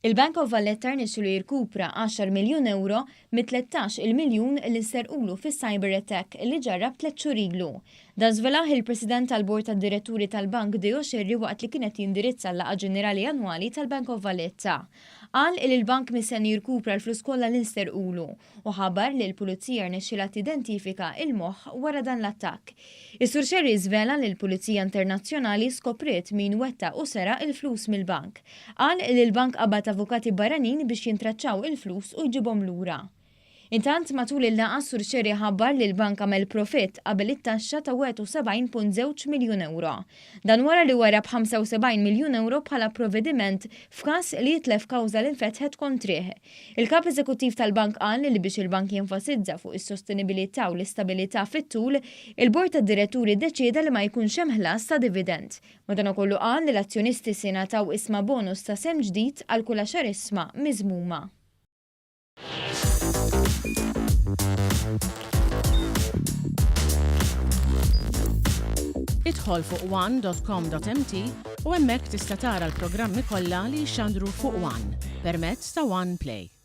Il-Bank of Valletta rnexxielu jirkupra għaxar miljun ewro mit-tlettax il miljun li nsterqulu fis-cyber attack li ġarrab tlett xhur ilu. Dan żvelah il-President tal-Bord tad-Diretturi tal-Bank Deo Scerri waqt li kien qed jindirizza l-laqgħa ġenerali annwali tal-Bank of Valletta. Qal li l-bank mistenni jirkupra l-flus kollha li nsterqulu u ħabbar li l-Pulizija rnexxielha tidentifika il-moħħ wara dan l-attakk. Is-Sur Scerri żvela li l-Pulizija Internazzjonali skopriet min wettaq u seraq il-flus mill-bank. Qal li l-bank qabad avukati barranin biex jintraċċaw il-flus u jġibhom lura. Intant, matul il-laqgħa s-Sur Scerri ħabbar li l-bank għamel profitt qabel it-taxxa ta' 71.2 miljun ewro. Dan wara li warrab 75 miljun ewro bħala provvediment f'każ li jitlef kawża li nfetħet kontrih. Il-Kap Eżekuttiv tal-Bank qal li biex il-bank jenfasizza fuq is-sostenibilità u l-istabilità fit-tul, il-Bord tad-Diretturi ddeċieda li ma jkunx hemm ħlas ta' dividend. Madankollu qal li l-azzjonisti se jingħataw ishma bonus ta' sehem ġdid għal kull għaxar ishma miżmuma. Idħol fuq one.com.mt u hemmhekk tista' tara l-programmi kollha li jixxandru fuq One permezz ta' One Play.